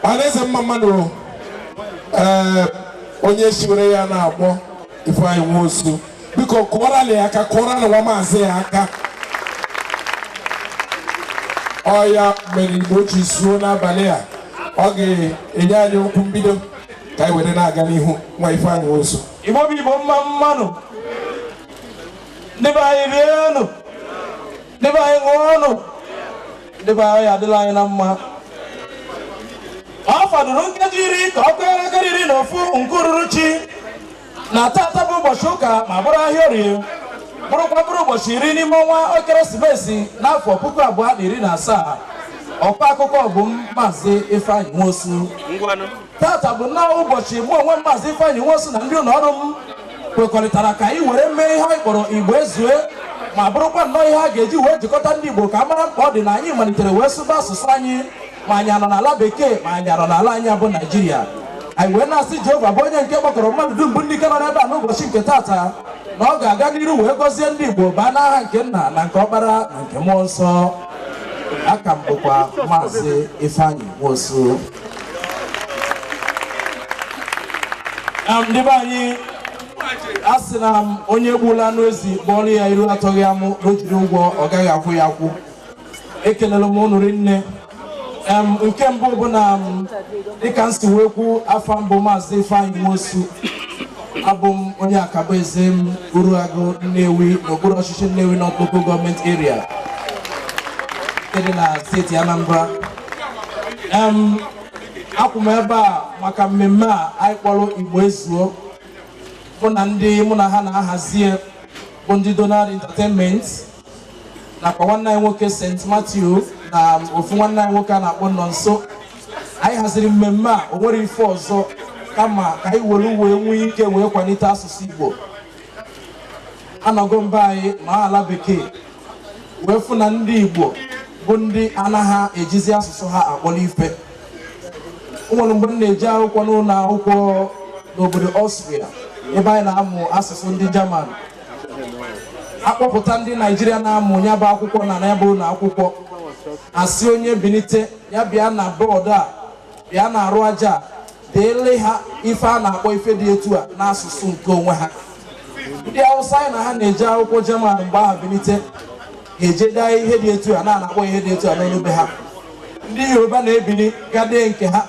Ọhaneze, mma mmadụ. Ee, onye siwere ya na-akpọ Ifeanyị Nwosu, biko kụọrọ ya aka, kụọrọ nwa maazị ya aka. Ọ ya mere Igbo ji zuo n'abalị a. Ọ ga-enye anyị okwu mbido ka anyị were na-aga n'ihu. Nwa Ifeanyị Nwosu. Igbo bụ Igbo, mma mmanụ. Ndị be anyị, rienụ. Ndị be anyị, ṅụọnụ. Ndị be anyị, adịla anyị na mma. Ọ fọdụrụ nkeji 10 ka ọ kụọ elekere 11 nke uhuruchi na tata bụ ụbọchị ụka, ma bụrụ ahịa Orie, bụrụkwa bụrụ ụbọchị 10 n'ime ọnwa Ekeresimesi n'afọ 2017. Ọkọ akụkọ bụ m, Maazị Ifeanyị Nwosu. Tata bụ nnọọ ụbọchị mụ onwe m, Maazị Ifeanyị Nwosu, na ndị ụlọ ọrụ m kwekọrịtara ka anyị were mee ihe anyị kpọrọ Igbo Ezue, ma bụrụkwa nnọọ ihe a ga-eji wee jikọta ndị Igbo ka a mara mkpa ọ dị na anyị malitere wee sụba asụsụ anyị, ma anyị anọ n'ala Bekee, ma anyị anọ n'ala anyị bụ Naijiria. Anyị wee na-asị Jehova, bụ onye nke kpọkọrọ mmadụ dum bụ ndị nke nọ n'ebe a n'ụbọchị nke tata, na ọ ga-aga n'iru wee gọzie ndị Igbo baa n'aha nke Nna na nke Ọkpara na nke Mmụọ Nsọ. Aka m bụkwa Maazị Ifeanyị Nwosu. Ndị be anyị, a sị na m onye gbula anụ ezi kpọrọ ya iru atọghị amụ na o jiri ụgwọ, ọ gaghị akwụ ya akwụ. Ekelere m unu rinne. Nke mbụ bụ na m, dịka m si wee kwu, afa mbụ Maazị Ifeanyị Nwosu. Abụ m onye Akaba Eze m Uruagụ, Nnewi, n'okpuru ọchịchị Nnewi North Local Government Area nke dị na steeti Anambra. Akwụ m ebe a maka mmemme a anyị kpọrọ Igbo Ezuo, mụ na ndị mụ na ha na-ahazie bụ ndị Donald Entertainment, nakwa nwanne anyị nwoke St. Matthew na ofu nwanne anyị nwoke a na-akpọ Nọ Nso. Anyị haziri mmemme a, o nwere ife ọzọ kama ka anyị were wee nwee ike wee kwalite asụsụ Igbo. Anọgo mba anyị ma ala Bekee wee fụ na ndị Igbo bụ ndị anaghị ejizi asụsụ ha akpọrọ ife. O nwere mgbe m na-eji akwụkwọ n'ụlọ akwụkwọ n'obodo Austria, ebe anyị na-amụ asụsụ ndị German. Akpọpụta ndị Naijiria na-amụ ya bụ akwụkwọ na ya bụ ụlọ akwụkwọ, asị onye bilite, ya bịa na bọọdụ a, bịa na arụ aja a, deele ha ife a na-akpọ ife dị etu a n'asụsụ nke onwe ha. Ndị Awụsa anyị na ha na-eji akwụkwọ German mgbe ahụ bilite, ga-eje dee ihe dị etu a na na-akpọ ihe dị etu a n'olu be ha. Ndị Yoruba na-ebili ga dee nke ha,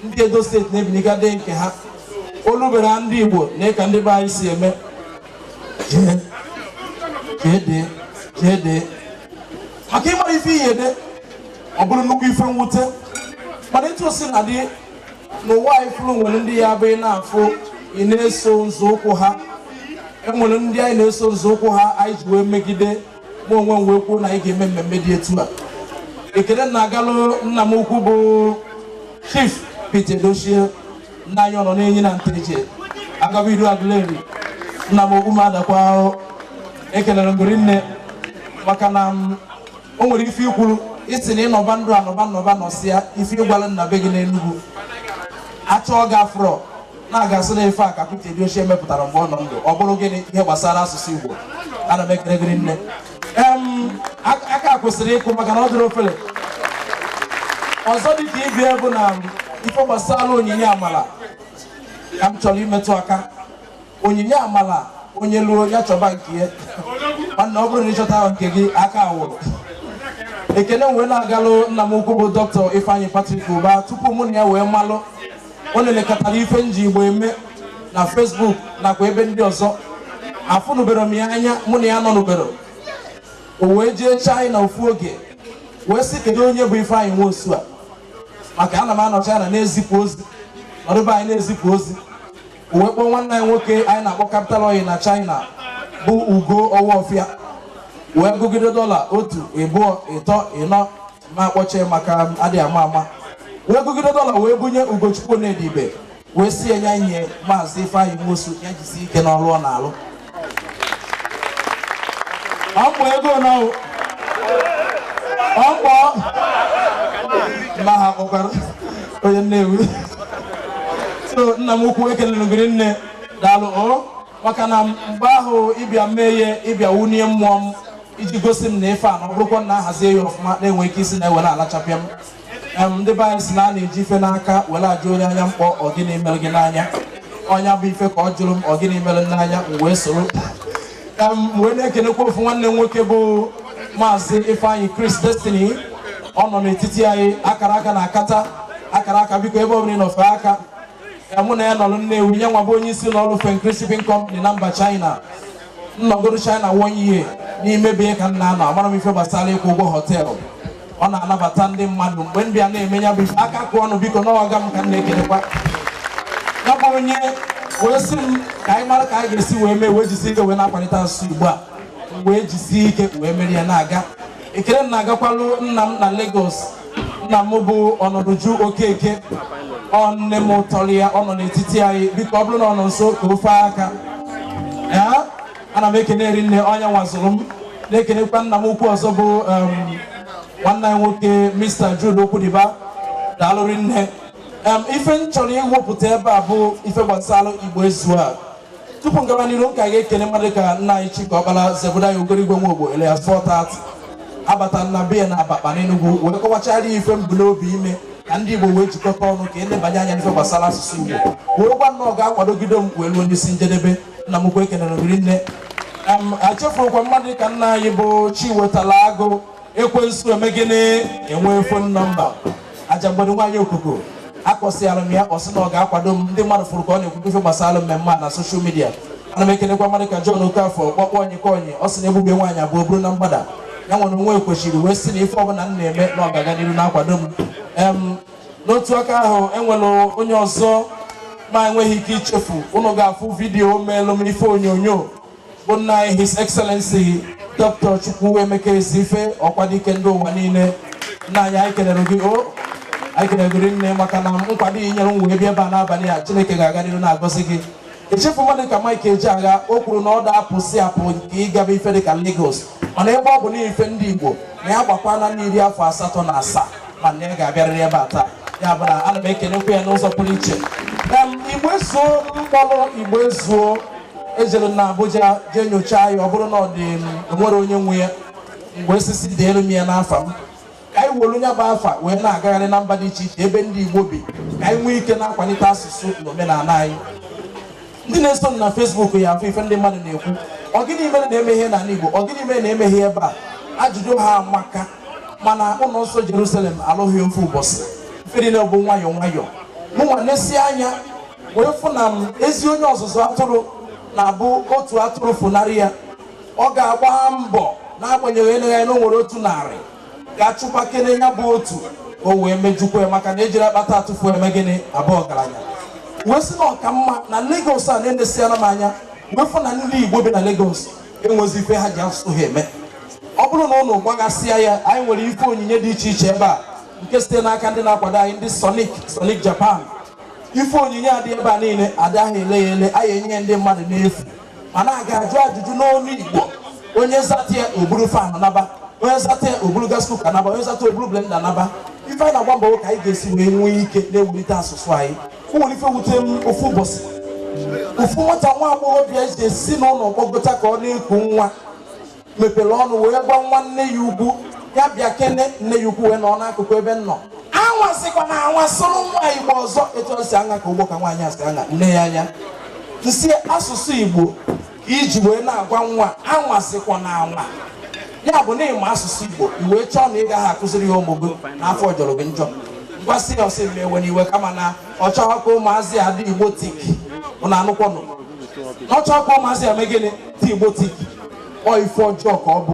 ndị Edo Steeti na-ebili ga dee nke ha. Olubere ndị Igbo na ka ndị be anyị si eme, jee jee dee, jee dee, maka ịmara ife ihe ede, ọ bụrụ nnukwu ife mwute. Mana etu o si na dị n'ụwa anyị fụrụ, nwere ndị ya bụ ị na-afụ, ị na-eso nzọụkwụ ha. Enwere ndị anyị na-eso nzọụkwụ ha anyị ji wee megide. Mụ onwe m wee kwuo na anyị ga-eme mmemme dị etu a. Ekele na-agalụ nna m ukwu bụ Chief Peter Edochie, nna anyị, ọ nọ n'enyi na Nteje agaba iru Aguleri. Nna m okwu m adakwa. Ekelere m gị nne, maka na m o nwere ife ikwuru isi na ịnọba ndụ anọba nnọba nọsịa ife ịgwala nna be gị n'Enugwu achọọ gị afrọ na-agasị na ife a ka Peter Edochie mepụtara mgbe ọ nọ ndụ. Ọ bụrụ gịnị? Ihe gbasara asụsụ Igbo. Ana m ekele gị nne. Aka kwụsịrị ịkụ maka na ọ dịrị ofele. Ọzọ dị ka ibie bụ na ife gbasara onyinye amala ka m chọrọ imetụ aka. Onyinye amala, onye luo ya chọba nke ya. Nwanne, ọ bụrụ na ịchọta ahụ nke gị, aka awụrụ. Ekele m wee na-agalụ nna m ukwu bụ Dr. Ifeanyị Patrick Ụba. Tupu mụ na ya wee malụ, o lelekọtara ife nji Igbo eme na Facebook nakwa ebe ndị ọzọ. Afụnubere m ya anya, mụ na ya nọnubere. O wee jee China ofu oge wee sị, "Kedu onye bụ Ifeanyị Nwosu a?" Maka ana m anọ China na-ezipụ ozi, nọdụbe anyị na-ezipụ ozi. O wee kpọọ nwanne anyị nwoke anyị na-akpọ Capital Oil na China, bụ Ugo Ọwọfịa, wee gụgide dọla 1, 2, 3, 4, ma akpọchie maka adịghị ama ama, wee gụgide dọla wee bunye Ugochukwu Onedibe, wee si ya nye Maazị Ifeanyị Nwosu, ya jisi ike n'ọrụ ọ na-alụ. Ọmkpọ ego na ọmkpọ ma ha kpọkwara onye Nnewi. So nna m ukwu, ekelere gị nne, daalụ o, maka na mgbe ahụ ịbịa mee ihe, ịbịa wunie mmụọ m iji gosi m na ife a na ọ bụrụkwa na ahazie ya ọfụma, na-enwe ike isi na-ewere alachapịa m. Ndị be anyị si na a na-eji ife n'aka were ajụ onye anya mkpọ ọ gịnị mere gị n'anya. Ọnya bụ ife ka ọ jụrụ m ọ gịnị mere m n'anya, m wee soro. M wee na-ekenekwa ofu nwanne m nwoke bụ Maazị Ifeanyi Chris Destiny. Ọ nọ n'etiti anyị, akara aka na akata akara aka, biko ebe ọ bụla ị nọ fee aka. Mụ na ya nọrọ Nnewi, ya nwa bụ onye isi ụlọ ọrụ Fencris Shipping Company na mba China. Nnọgoro China 1 year n'ime be ka m na-anọ, amara m ife gbasara ịkwụ ụgwọ họteelụ. Ọ na-anabata ndị mmadụ mgbe ndị a na-eme ya bụ ife aka kụọ ọnụ, biko n'ọga m ka m na-ekelekwa ya bụ onye wee sị m ka anyị mara ka anyị ga-esi wee mee wee jisi ike wee na-akwalite asụsụ Igbo a, wee jisie ike wee merie ya na-aga. Ekele m na-agakwalụ nna m na Lagos. Nna m bụ Ọnọdụju Okeke, ọ nne m tọrọ ya, ọ nọ n'etiti anyị, biko ọ bụrụ na ọ nọ nso ka o fee aka. Ee, ana m ekene eri nne ọnya nwazụrụ m. Na-ekenekwa nna m ukwu ọzọ bụ nwanne anyị nwoke Mr. Jude Okwudiba, daalụrị nne. Ife m chọrọ iwepụta ebe a bụ ife gbasara Igbo Ezuo a. Tupu m gaba n'iru, m ka ga-ekene mmadụ ka nna anyị Chika Ọkpara Zebụdaya Ogorigwe Nwogbo Elias 430 abata na be ya na Abakpa n'Enugu wee kọwachara ya ife m bụ n'obi ime ka ndị Igbo wee jikọta ọnụ ka elebanye anya n'ife gbasara asụsụ Igbo, wee gwa nnọọ ga-akwadogide m wee ruo n'isi njedebe. Nna m ukwu ekenere biri nne. Echefurukwa mmadụ ka nna anyị bụ Chiwetala Agụ ekwensu emegịnị enwe phone number ajagbado nwaanyị okuko akọsịalụ m ya, ọ sị na ọ ga-akwado m. Ndị mmadụ fụrụ ka ọ na-ekwu ife gbasara mmemme a na social media. Ana m ekenekwa mmadụ ka John Okafor kpọkpọ onye ka onye ọ sị na egbugbe nwaanyị abụọ bụrụ na mgbada ya nwere onwe kwesịrị wee sị na ife ọbụla m na-eme na ọ ga-aga n'iru na-akwado m. N'otu aka ahụ enwere onye ọzọ ma enweghị ike ichefu, unu ga-afụ vidiyo meelụ m ife onyonyo bụ nna anyị His Excellency Dr. Chukwuemeka Ezeife ọkwadike ndị ụwa niile. Nna anyị, anyị kelere gị, o anyị kelere gị nne maka na nkwado i nyere m wee bịa ebe a n'abalị a. Chineke ga-aga n'iru na-agọzi gị. Echefu mmadụ ka Mike Ejeagha, o kwuru na ọ da-apụsị apụ nke ịgaba ife dịka Lagos, mana ebe ọ bụ n'ife ndị Igbo na ya gbakwana n'iri afọ 87 mana ya ga-abịarịrị ebe a taa. Ya bụ na ana m ekenekwa ya n'ụzọ pụrụ iche. Igbo Ezuo mkpọrọ Igbo Ezuo ejere na Abuja jee nyochaa ya, ọ bụrụ na ọ dị nwere onye nwe ya, mgbe osisi dị elu m ya n'afa m ka anyị were onye bụ afa wee na-agagharị na mba dị iche iche ebe ndị Igbo bi, ka anyị nwee ike na-akwalite asụsụ na omenala anyị. Ndị na-eso m na Facebook ya afụ ife ndị mmadụ na-ekwu, ọ gịnị mere na-emeghe n'ala Igbo, ọ gịnị mere na-emeghe ebe a? Ajụjụ ha amaka, mana ụlọ nsọ Jerusalem alụghị ofu ụbọchị, ife niile bụ nwayọọ nwayọọ. Mụnwa na-esi anya wee fụ na m ezi onye ọzụzụ atụrụ na-abụ otu atụrụ funarị ya, ọ ga-agba mbọ n'agbanyeghị eleghị anya na o nwere otu narị ga-achụkwa kene ya bụ otu o wee mejukwa ya, maka na ejiri akpata atụfu eme gịnị abụọ ọgaranya. Wee sị na ọka mma na Lagos a na-enesiara m anya wee fụ na ndị Igbo bi na Lagos enwezi ife ha ji asụsụ ha eme. Ọ bụrụ na ụnụ gbagasịa ya, anyị nwere ife onyinye dị iche iche ebe a nke site n'aka ndị na-akwado anyị, ndị Sonic Japan. Ife onyinye a dị ebe a niile adaghị ele ya ele, anyị enye ndị mmadụ n'efu, mana a ga-ajụ ajụjụ n'olu Igbo. Onye zata ya oburu fan naba, onye zata ya oburu gas cooker naba, onye zata oburu blender naba. Ife anyị na-agba mbọ ka anyị ga-esi wee nwee ike na-ewulite asụsụ anyị. O nwere ife wute m ofu ụbọchị, ofu nwata nwa agbọghọbịa ji esi n'ụlọ gbọgota ka ọ na-eku nwa mepere ọnụ wee gwa nwanne ya ukwu ya bịa kene nne ya ukwu wee nọ n'akụkụ ebe m nọ, anwasịkwa na anwa sụrụ nwa Igbo ọzọ etu o si aṅa ka ụgbọ ka nwaanyị a si aṅa nne ya anya. Nsị asụsụ Igbo ka iji wee na-agwa nwa anwasịkwa na anwa, ya bụ na ịma asụsụ Igbo i wee chọọ na ị gaghị akụziri ya ụmụ gị n'afọ jọrọ gị njọ. Ngwasị ya ọsị m ewe n'iwe, kama na ọ chọghọ ka ụmụazị adị Igbo tik na anụkwọnụ, na ọ chọghọ ka ụmụazị eme gịnị ti Igbo tik, ọ ife ọjọọ ka ọ bụ.